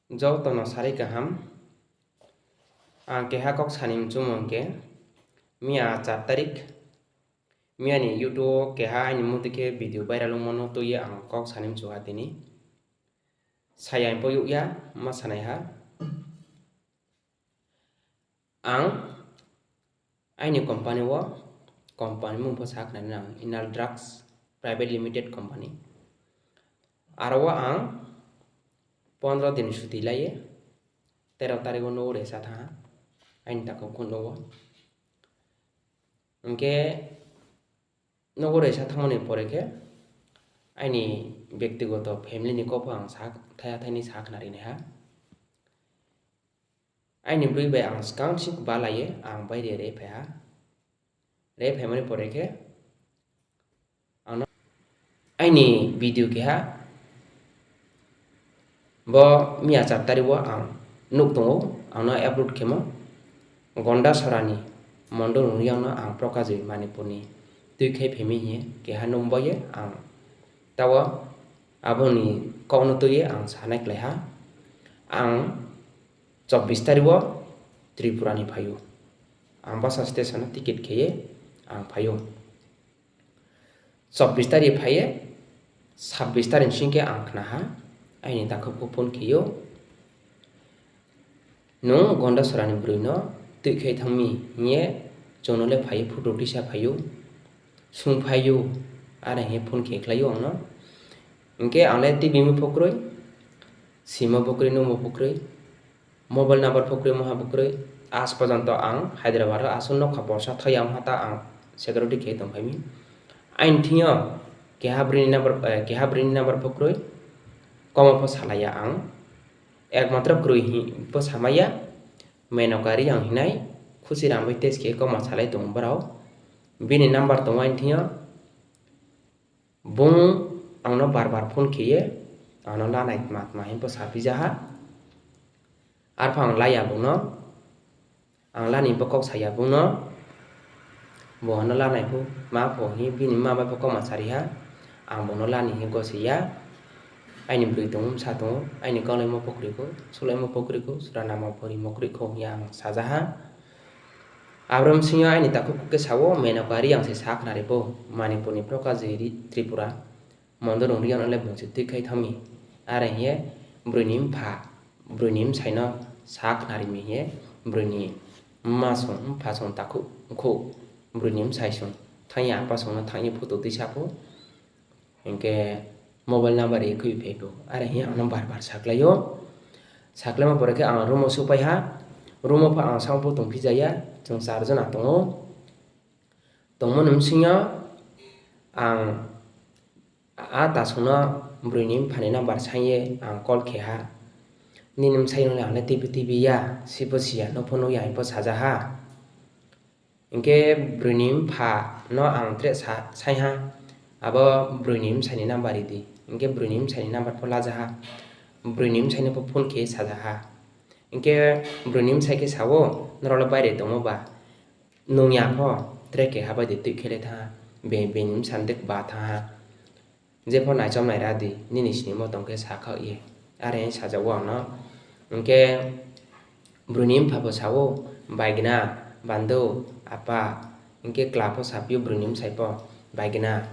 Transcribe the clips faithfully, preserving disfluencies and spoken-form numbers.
Joto no sari kaham. Ang keha kok sani mchumo hing khe, miya char tarik, miya ni YouTube wo keha aini motoi khe video viral ongmo no tui ye ang kok sani mchu ha tini. Saya pho youh ya, ma sanai ha. Ang aini company wo, company mung pho sakhnari nang, Inal Drugs Private Limited Company. Aro wo ang pondro din suti lai ye, tero tarik wo nouh wo resa thanng ha, aini takhu khuno wo. Hing khe nouh wo resa thanngmo ni pore khe, aini bektigoto family ni kau pho ang sa-, thaiha thaini sakhnari nai ha. Aini broi bai ang skang sing kba lai ye ang baire re phai ha. Re phaimo ni pore khe ang no aini video keha bo miya char tarik wo ang nuh tong ou, ang no upload khemo. Gondasora ni Mondol Reang no ang Prakash Joi Manipur ni tuikhai phaimi hing ye keha nuh bo ye ang taoh wo abo ni kau no tui ye ang sanai klai ha. Ang chobbish tarik wo Tripura ni phai ou. Ang basa station no ticket khe ye ang phai ou. Chobbish tarik phai ye, sabbish tarik sing khe ang khna ha, aini takhu pho phone khe ou. Nung Gondasora ni broi no tuikhai thanng mi hing ye, chung no le phai ye photo tisa phai ou, sungphai ou, are hing ye phone khe khlai ou ang no. Hing khe ang le tibimo pho kroi, simo pho kroi, nuhmo pho kroi, mobile number pho kroi, moha pho kroi. Aaj porjonto ang Hyderabad wo asuh nokha borsa thoi ya ong ha ta ang security khe tongphai mi. Aini thing yo keha broi ni number, eh, keha broi ni number pho kroi, komo pho salai ya ang. Ekmatro kroi hing pho samai ya, Menoka Reang hingnai, Khusiram bai test khe komo salai tong brao. Bini number tong aini thing yo. Bung ang no bar bar phone khe ye, ang no lanai tma tma hing pho saphi ja ha. Arphuh ang la ya bung no, ang la ni pho kok sa ya bung no. Bung ang no lanai pho, ma pho hing bini ma bai pho kauma sari ha. Ang bung no la ni hing gose ya. Aini broi tong ou, bsa tong ou, aini kanglaimo pho kroi khou, sulaimo pho kroi khou, sura namo pho rimo kroi khou hing ye ang sa ja ha. Abro bsing yo aini takhu khe sa ou, Menoka Reang se sakhnari pho, Manipur ni Prakash Joi Tripura, Mondol Reang no le bung se tuikhai thanng mi. Are hing ye, broi ni mpha, broi ni bsai no sakhnari mi hing ye, broi ni mma song, mpha song takhu khou, broi ni bsai song thanng ye, apa song no thanng ye photo tuisa pho. Hing khe mobile number ye khui phai pho. Are hing ye ang no bar bar sakhlai ou. Sakhlaimo pore khe ang room wo souhpai ha. Room wo pho ang sao pho tongphi ja ya. Chung char jona tong ou. Tongmo ni bsing yo ang a tasung no broi ni mpha ni number saing ye ang call khe ha. Nini bsai no le ang le tuibi tuibi ya, si pho si ya, no pho nuh ya hing pho sa ja ha. Hing khe broi ni mpha no ang tre sa-, saing ha, abo broi ni bsai ni number ri di. Hing khe broi ni bsai ni number pho la ja ha. Broi ni bsai no pho phone khe sa ja ha. Hing khe broi ni bsai khe sa ou, nrao le baire tongmo ba, nung ya pho, tre keha bai de tuikhe le thanng ha, be-, bini bsa ni de kba thanng ha. Jepho naichom nai ra di, nini sningmo tong khe sa khaoh ye. Are hing sa ja ou ang no. Hing khe broi ni mpha pho sa ou, baigna, bandou, apa, hing khe kla pho saphi ou broi ni bsai pho, baigna.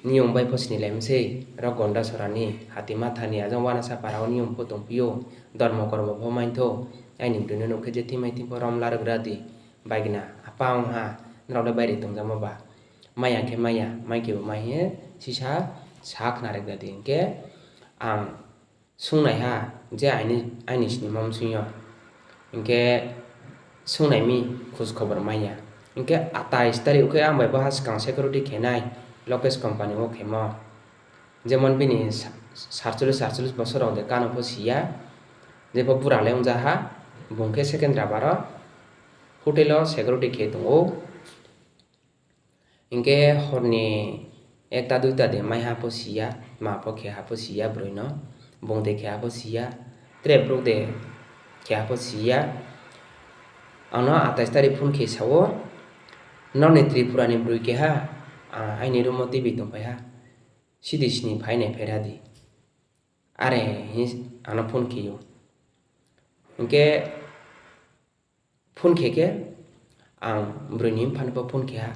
Niyong bai pho snilai mi sei, ro Gondasora ni, Hatimatha ni, ajang Wanasa para wo niyong pho tongphi ou, dormo kormo pho maithou, aini broi no nuh khe je thimai thim pho rom larugra di, baigna, apa ong ha, nrao le baire tongjamo ba. Mai ya khe mai ya, mai khe bo mai hing ye, sisa sakhnari gra di hing khe, ang sungnaiha, je aini, aini sningmo bsing yo. Hing khe sungnai mi, khoj khobor mai ya. Hing khe atais tarik khe ang bai bo ha skang security khe nai, Lokesh company wo khemo. Jemon bini sa-, sarchollis, sarchollis bosor rao de kano pho si ya. Jepho bura le ong ja ha, bung khe Secunderabad wo hotel wo security khe tong ou. Hing khe hor ni ekta duita de mai ha pho si ya, tma pho khe ha pho si ya broi no, bung de khe ha pho si ya, tre brouh de khe ha pho si ya. Ang no atais tarik phone khe sa ou, nrao ni Tripura ni broi keha, a, aini room wo tuibi tongphai ha, sidi sni phai nai phaira di. Are hing ang no phone khe ou. Hing khe phone khe khe ang broi ni mpha no pho phone khe ha,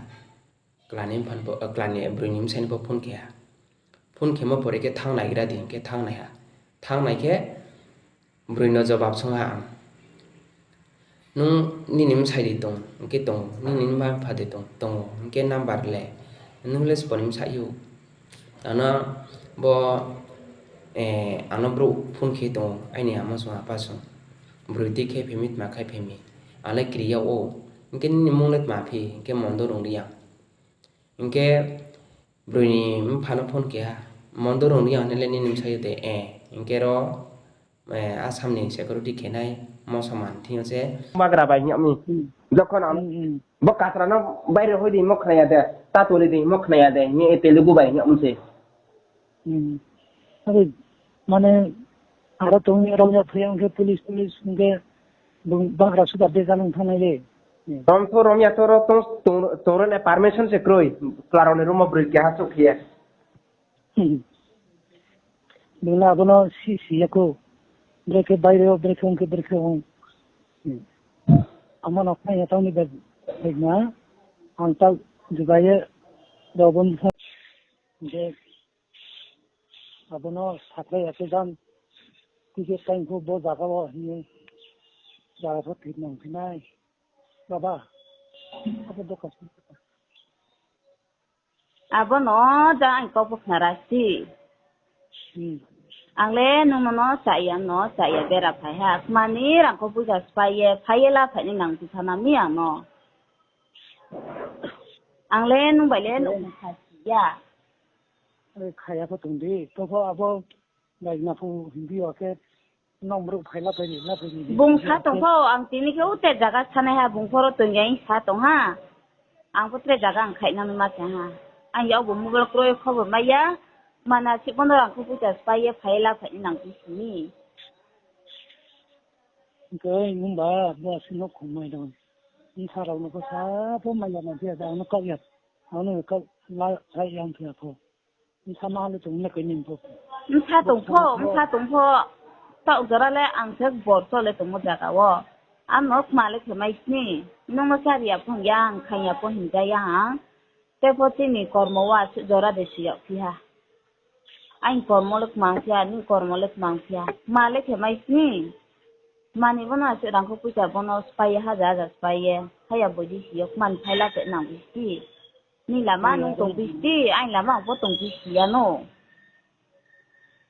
kla ni mpha no pho, kla ni broi ni bsai no pho phone khe ha. Phone khemo pore khe thanng naigra di hing khe thanng nai ha. Thanng nai khe broi no jobab sung ha ang. Nung nini bsai de tong, hing khe tong, nini mma mpha de tong, tong ou, hing khe number le, nung le sbo ni bsai ou. Ano bo, ano brouh phone khe tong ou, aini ama sung apa sung. Broi tui khe phi mi, tma khai phi mi. Ang le kri yag ou, hing khe nini mmung le tma phi, hing khe Mondo Rungriang. Hing khe broi ni mpha no phone khe ha, Mondo Rungriang hing le nini bsai ou de, hing khe ro, Assam ni security khe nai, Mosaman thing yo se. Bagra bai hing yag mi. Jokhon ang bo kasra no baire hoih di hingmo khna ya de, ta tuli di hingmo khna ya de, hing ye Telugu bai hing yag mi se. Are, mane, aro tong ye rom ya phi ya hing khe police, police hing khe bung bagra suda bejal ong thanngnai le. Rom tho rom ya tho ro tong, tong, tong ro nai permission se kroi, klarao ni room wo broi keha souhphi ye. Bung le abo no si, si ya khou. Brekhe baire wo, brekhe ong khe, brekhe ong. Amo no khnai ya tang ni bag, bag na. Ang ta juda ye, rao bo ni je, abo no sakhlai ya khe jang. Tike tang kho bo zaga wo hing ye. Zaga pho thik nang phi nai. Baba, abo doka si. Abo no ja ang kau pho khnara si. Ang le nung no no cha ya, no cha ya bera phai ha. Kma ni rangkho poisa sphái ye, phai ye la phai ni nang phi sana mi ang no. Ang le nung bai le nung kha si ya. Khaya pho tong di, to pho abo bai na phu hing di o khe. Nung brouh phai la phai ni, la phai ni. Bung sa tong pho, ang tini khe o tre zaga sanai ha, bung pho ro tong ya hing sa tong ha. Ang pho tre zaga ang khaih nang ma sa ha. Ang yag bo mobile kroi khobor mai ya. Mana si bono rangkho poisa sphái ye phai la phai ni nang phi sini. Hing khe nung ba, bo si no khong mai dong. Bsa rao no pho sa pho mai ya na phi ya, ang no kau ya. Ang no kau la, la yang phi ya pho. Bsa ma le tong le koi ni pho. Bsa tong pho, bsa tong pho. Taoh jora le ang se bor cho le tongmo zaga wo. Ang no kma le khe mai sini. Nung no chari ya pho hing ya, ang khaing ya pho hing ja ya ang. Te pho chini kormo wo asuh jora de si yag phi ha. Aini kormo le kma ong phi ha, nini kormo le kma ong phi ha. Kma le khe mai sini. Kma ni bono asuh rangkho poisa bono sphái ye, haja haja sphái ye. Haya boi di si yo, kma ni phai la khe nang phi sini. Nini lama nung tong phi sini, aini lama ang pho tong phi si ya no.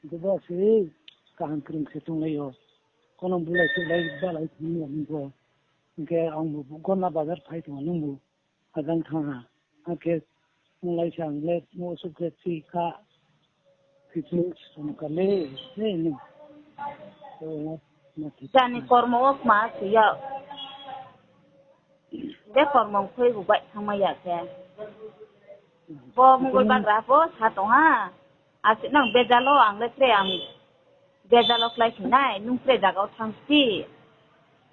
Bobo se kaham kring se tonglai yo. Kono bulai se lai balai thang ya nung pho. Hing khe ang bo gona bazar phai tong nung bo. Ajang thanng ha. Akhe onglai se ang le mo suh khe chi kha. Kiching song ka le, le ni. Jani kormo wo kma se ya. Be kormo khui bu bai thangmai ya khe. Bo mungoi bagra pho sa tong ha. Asuh nang bejalo ang le tre ang bejalo klái khe nai, nung tre zaga wo thanng si.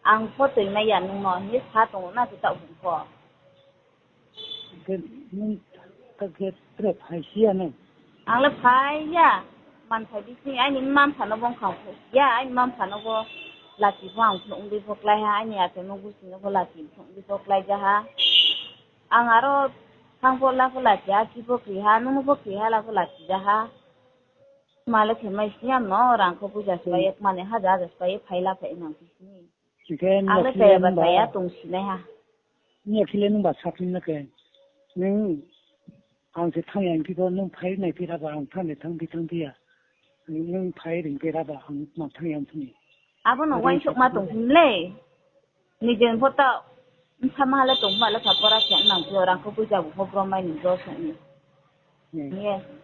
Ang pho toimai ya nung no hing ye sa tong ou na se taoh bung pho. Khe nung ta khe tre phai si ya nai? Ang le phai ya. Man phai di sini, aini mma mpha no bo khang phai ya, aini mma mpha no bo lachi pho ang phnuh di pho klái ha, aini achaimo gusti no bo lachi phnuh di pho klái ja ha. Ang aro thanng pho la pho lachi ha, kri pho kri ha, nung no pho kri ha, la pho lachi ja ha. Ma le khe mai sini ang no rangkho poisa sphái ye, mane haja haja sphái ye phai la phai nang phi sini. Ang le chaya ba chaya tong sinai ha. Ni akhe le nung ba saphi na khe. Nung ang se thanng ya phi pho, nung phai nai phi ra ba ang thanng de thanng phi thanng phi ya. Nung phai ring phi ra ba ang ma thanng ya phi ni. Abo no uaingsouhma tong phi le. Nije pho taoh bsa ma le tong ma le kha pora khe nang phi yo rangkho poisa bu pho bro mai ni bro song ni.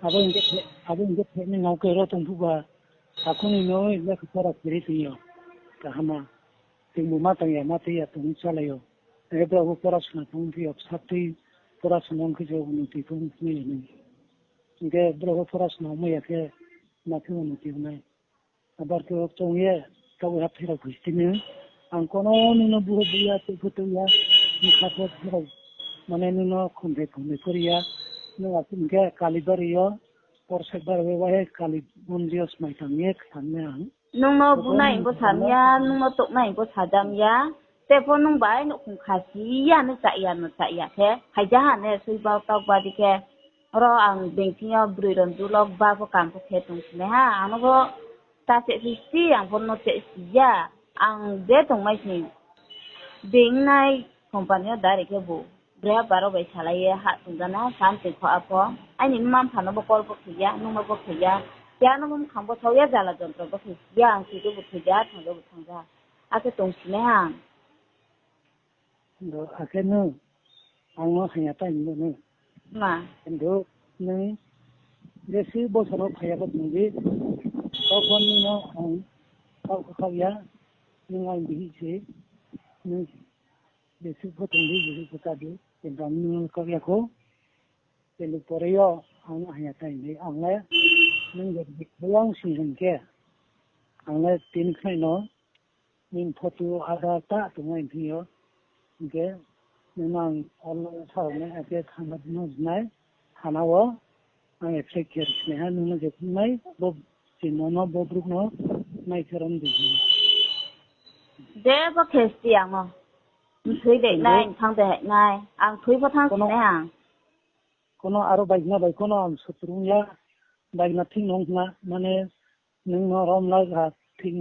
Abo hing khe the, abo hing khe the ni nao khe ro tong phu ba. Takhung ni noi le kha pora khe ri tong yo. Kaham a. Tongbu ma tang ya, ma tei ya tong chálai yo. Hing khe brao pho porasona tong phi yo, bsa tui porasona ong khe se unoti tong phi nai ya nai. Hing khe brao pho porasona ongmai ya khe, ma khe unoti ong nai. Abar khe o tong ye, taoh ha pherao khusti ni. Ang kono nung no buho bu ya, tei pho tong ya, bkha pho pherao. Mane nung no khomthai khomthai kori ya, nung asuh hing khe Kalibari yo, Porsekbari yo, wahe Kali mondir yo smai tang ye, kthang nai ang. Nung no bunai bo sam ya, nung no touhnai bo sajam ya. Te pho nung bai nouhkhong khasi ya, nung chaya no chaya khe. Phaija ha ne, sui ba tok ba di khe. Oro ang being thing yo broi ron du lok ba pho kam pho khe tong sinai ha. Ang no pho ta cheh si si, ang pho no cheh si ya. Ang je tongmai sing. Being nai company yo direct khe bo. Brehap baro bai salai ye ha tongja na, sam tong kho apho. Aini mma mpha no bo call bo khe ya, nung no bo khe ya. Ya no bo mkhang bo sao ya, jala jontro bo khe ya, ang thoi bo thoi ja, thang bo thang ja. Akhe tong sinai ha ang. Ndo, akhe nung, ang no hanya tai hing bo nung. Ma. Ndo, nung, jesi bosor wo phai ya bo tong di. Tokon nung no ang, kau kha kau ya, nung ang bihih se, nung, jesi pho tong di, jesi pho ta di, kintu ang nung no kau ya kho. Kintu pore yo, ang no hanya tai hing di, ang le, nung je bihih se yang sing hing khe, ang le tini khnai no, nini photo Aadhaar ta tongmai thing yo. Hing khe, nung ang online sa nai, akhe khangha no nai, thana wo, ang apply khe ri sinai ha, nung no je nai, bo, chini no, bo brouh no, nai khe rom di. Je bo khe sti ang no. Mthoi de nai, thang de nai. Ang thoi pho thang sinai ang. Kono aro baigna bai kono ang sutru ya, baigna thing no hna, mane, nung no rom la ha, thing no